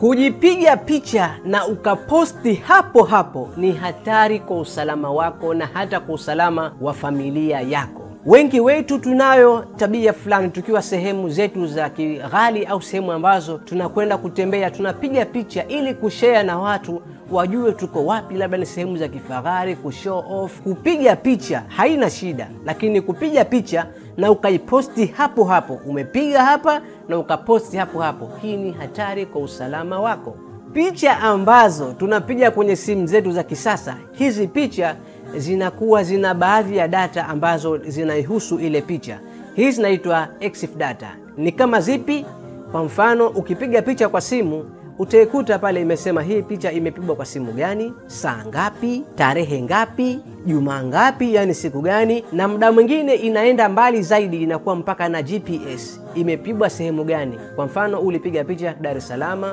Kujipiga picha na ukaposti hapo hapo ni hatari kwa usalama wako na hata kwa usalama wa familia yako. Wengi wetu tunayo tabia fulani, tukiwa sehemu zetu za kighali au sehemu ambazo tunakwenda kutembea, tunapiga picha ili kushare na watu wajue tuko wapi, labda ni sehemu za kifahari, kushow off. Kupiga picha haina shida, lakini kupiga picha na ukaiposti hapo hapo, umepiga hapa na ukaposti hapo hapo, hii ni hatari kwa usalama wako. Picha ambazo tunapiga kwenye simu zetu za kisasa, hizi picha zinakuwa zina baadhi ya data ambazo zinaihusu ile picha. Hizi zinaitwa EXIF data. Ni kama zipi? Kwa mfano, ukipiga picha kwa simu utaikuta pale imesema hii picha imepigwa kwa simu gani, saa ngapi, tarehe ngapi, juma ngapi, yani siku gani, na muda mwingine inaenda mbali zaidi, inakuwa mpaka na GPS, imepigwa sehemu gani. Kwa mfano, ulipiga picha Dar es Salaam,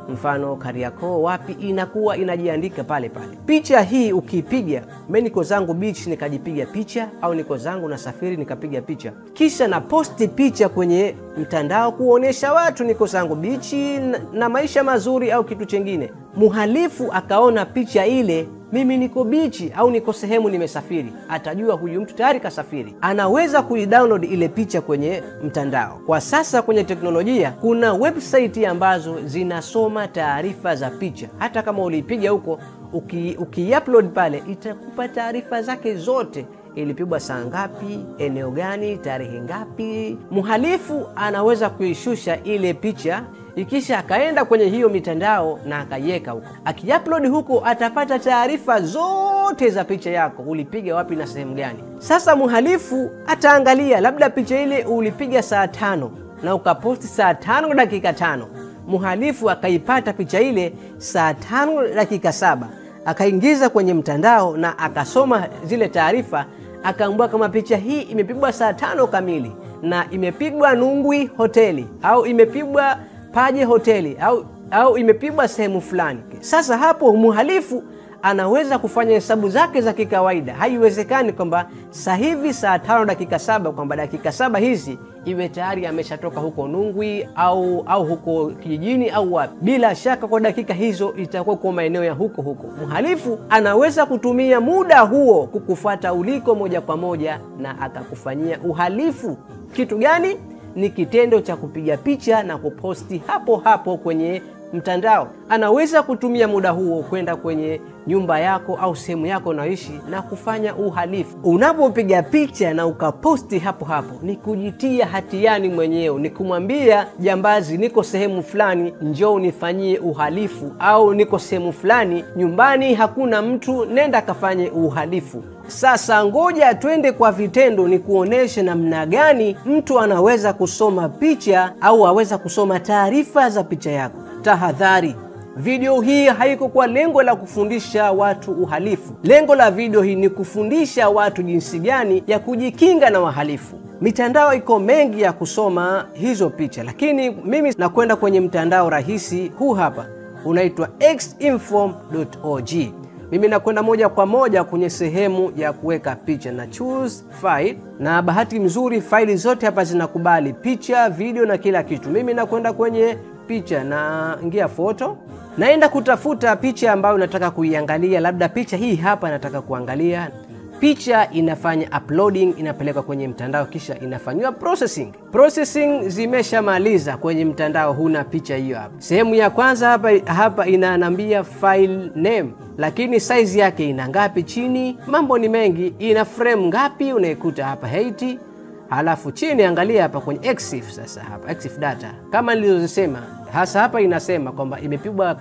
mfano Kariakoo, wapi, inakuwa inajiandika pale pale. Picha hii ukipiga, mimi niko zangu beach nikajipiga picha, au niko zangu nasafiri nikapiga picha, kisha na posti picha kwenye mtandao kuonesha watu niko zangu beach na maisha mazuri au kitu chengine. Muhalifu akaona picha ile, mimi niko bichi au niko sehemu nimesafiri, atajua huyu mtu tayari kasafiri. Anaweza kuidownload ile picha kwenye mtandao. Kwa sasa kwenye teknolojia kuna website ambazo zinasoma taarifa za picha. Hata kama ulipiga huko, ukiupload pale itakupa taarifa zake zote. Ilipigwa saa ngapi, eneo gani, tarehe ngapi. Mhalifu anaweza kuishusha ile picha, ikisha akaenda kwenye hiyo mitandao na akaiweka huko. Akiupload huko atapata taarifa zote za picha yako, ulipiga wapi na sehemu gani. Sasa mhalifu ataangalia labda picha ile ulipiga saa 5 na ukaposti saa 5:05. Mhalifu akaipata picha ile saa 5:07, akaingiza kwenye mtandao na akasoma zile taarifa, akaambua kama picha hii imepigwa saa 5 kamili na imepigwa Nungwi hoteli au imepigwa Paje hoteli au imepigwa sehemu fulani. Sasa hapo mhalifu anaweza kufanya hesabu zake za kikawaida. Haiwezekani kwamba sasa hivi saa 5:07 kwamba dakika 7 hizi iwe tayari ameshatoka huko Nungwi au huko kijijini au wapi. Bila shaka kwa dakika hizo itakuwa kwa maeneo ya huko huko. Mhalifu anaweza kutumia muda huo kukufuata uliko moja kwa moja na akakufanyia uhalifu. Kitu gani? Ni kitendo cha kupiga picha na kuposti hapo hapo kwenye mtandao. Anaweza kutumia muda huo kwenda kwenye nyumba yako au sehemu yako unaoishi na kufanya uhalifu. Unapopiga picha na ukaposti hapo hapo, ni kujitia hatiani mwenyewe, ni kumwambia jambazi, niko sehemu fulani, njoo nifanyie uhalifu, au niko sehemu fulani nyumbani hakuna mtu, nenda kafanye uhalifu. Sasa ngoja twende kwa vitendo ni kuoneshe namna gani mtu anaweza kusoma picha au aweza kusoma taarifa za picha yako. Tahadhari, video hii haiko kwa lengo la kufundisha watu uhalifu. Lengo la video hii ni kufundisha watu jinsi gani ya kujikinga na wahalifu. Mitandao iko mengi ya kusoma hizo picha, lakini mimi nakwenda kwenye mtandao rahisi huu hapa, unaitwa exinform.org. Mimi nakwenda moja kwa moja kwenye sehemu ya kuweka picha na choose file, na bahati mzuri faili zote hapa zinakubali picha, video na kila kitu. Mimi nakwenda kwenye picha na ingia photo, naenda kutafuta picha ambayo nataka kuiangalia. Labda picha hii hapa nataka kuangalia. Picha inafanya uploading, inapelekwa kwenye mtandao, kisha inafanywa processing. Processing zimeshamaliza kwenye mtandao, huna picha hiyo hapa. Sehemu ya kwanza hapa inaniambia file name, lakini size yake ina ngapi chini, mambo ni mengi, ina frame ngapi unaikuta hapa height. Halafu chini angalia hapa kwenye EXIF. Sasa hapa EXIF data kama nilizosema, hasa hapa inasema kwamba imepigwa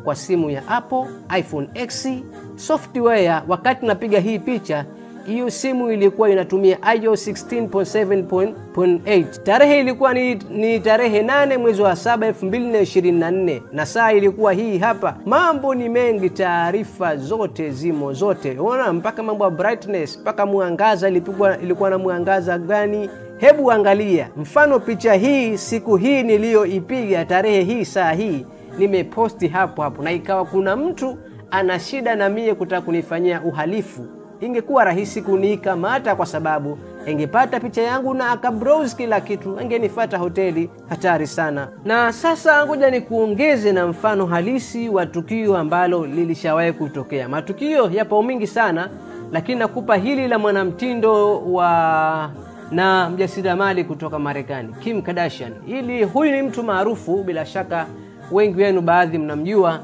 kwa simu ya Apple iPhone X software. Wakati napiga hii picha, hiyo simu ilikuwa inatumia iOS 16.7.8. Tarehe ilikuwa ni tarehe 8 mwezi wa 7 2024, na saa ilikuwa hii hapa. Mambo ni mengi, taarifa zote zimo zote. Unaona mpaka mambo ya brightness, mpaka mwangaza ilikuwa na mwangaza gani. Hebu angalia mfano picha hii, siku hii niliyoipiga, tarehe hii, saa hii, nimeposti hapo hapo, na ikawa kuna mtu ana shida na mie kutaka kunifanyia uhalifu, ingekuwa rahisi kunikamata kwa sababu Angepata picha yangu na akabrowse kila kitu, angenifata hoteli. Hatari sana. Na sasa ngoja nikuongeze na mfano halisi wa tukio ambalo lilishawahi kutokea. Matukio yapo mingi sana, lakini nakupa hili la mwanamtindo wa na mjasiriamali kutoka Marekani, Kim Kardashian. Ili huyu ni mtu maarufu, bila shaka wengi wenu baadhi mnamjua.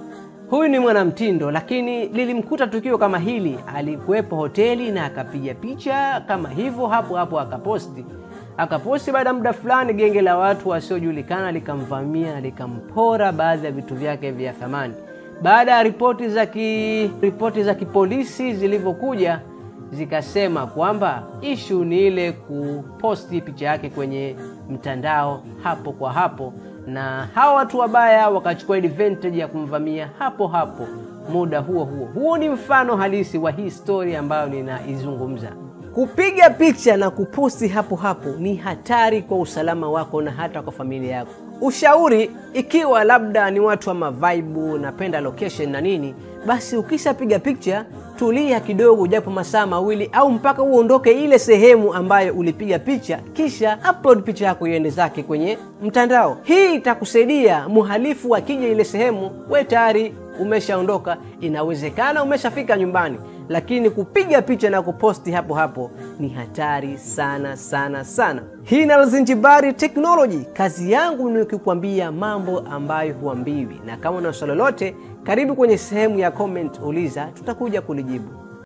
Huyu ni mwanamtindo, lakini lilimkuta tukio kama hili. Alikuwepo hoteli na akapiga picha kama hivyo, hapo hapo akaposti. Akaposti, baada muda fulani genge la watu wasiojulikana likamvamia na likampora baadhi ya vitu vyake vya thamani. Baada ya ripoti za kipolisi zilivyokuja, zikasema kwamba issue ni ile kuposti picha yake kwenye mtandao hapo kwa hapo, na hawa watu wabaya wakachukua advantage ya kumvamia hapo hapo muda huo huo. Huo ni mfano halisi wa hii story ambayo ninaizungumza. Kupiga picha na kuposti hapo hapo ni hatari kwa usalama wako na hata kwa familia yako. Ushauri, ikiwa labda ni watu wa mavaibu, napenda location na nini, basi ukishapiga picha tulia kidogo, japo masaa mawili au mpaka uondoke ile sehemu ambayo ulipiga picha, kisha upload picha yako iende zake kwenye mtandao. Hii itakusaidia mhalifu akija ile sehemu, we tayari umeshaondoka, inawezekana umeshafika nyumbani. Lakini kupiga picha na kuposti hapo hapo ni hatari sana sana sana. Hii ni Alzenjbary Technology. Kazi yangu ni kukuambia mambo ambayo huambiwi, na kama una swali lolote, karibu kwenye sehemu ya comment, uliza, tutakuja kulijibu.